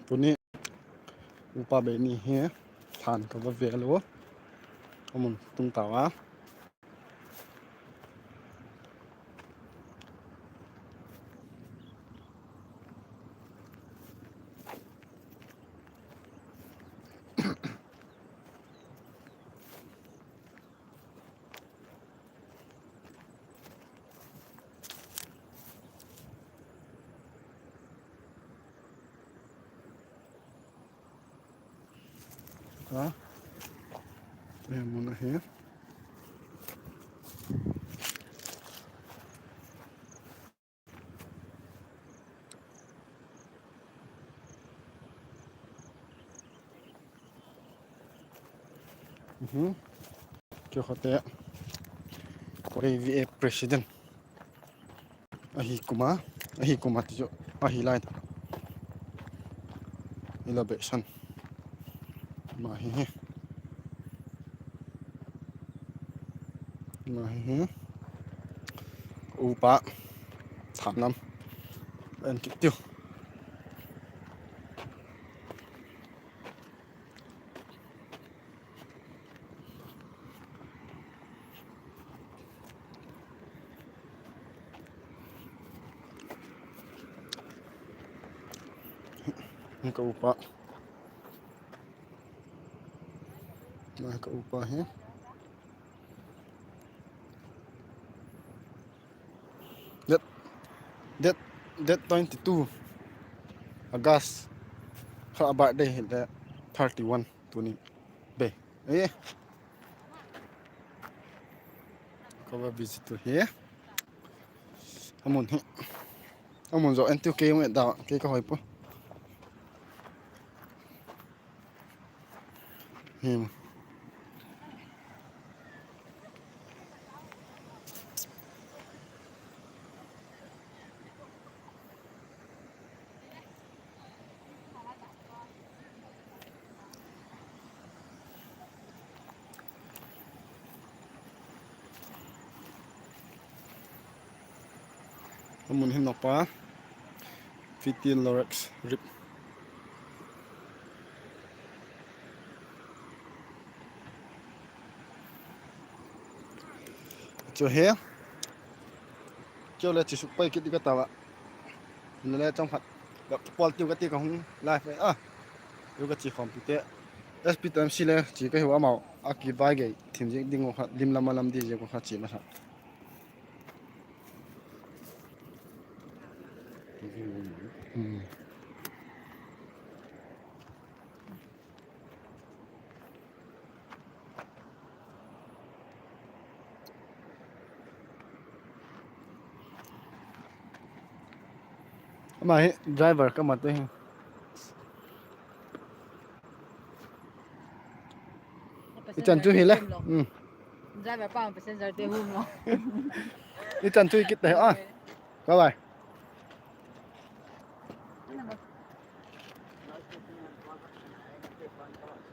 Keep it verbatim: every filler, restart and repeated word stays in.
Tuni upa bei ni hi than ka va vel u. A mun tung tau a. Ka, e, mun ahi. Kei khote, Y V A president ahi kum a, ahi kum a ti chu, ahi lai ta. Ila beisan. Ma hi hi. Ma hi hi. Upa thanlam en kit tiu. Ka upa, ka upa hi. Date, date, date twenty two August kha a birthday hile, thirty one tuni bei. E, ka va visit u hi. A mun hi, a mun zo en tiu, kei hung et da, kei ka hoi pua. A mun hi nop a, Fiti Lorax Reef. Chu hi, keu le chi suk pai kit ka ta a. Hile le chawm khat ka pawl tiu ka ti ka hung live a. Yu ka chi khawmpite, S P to M C le chi ka hiu, amau a kivai gei thim ziak ding uh kha, lim lam a lam di ziak uh kha chi masa. Ama hi driver ka mat hi. I chan chu hile. Driver pa passenger te hum lo. I chan chu hi kit ta hi a. Bye bye.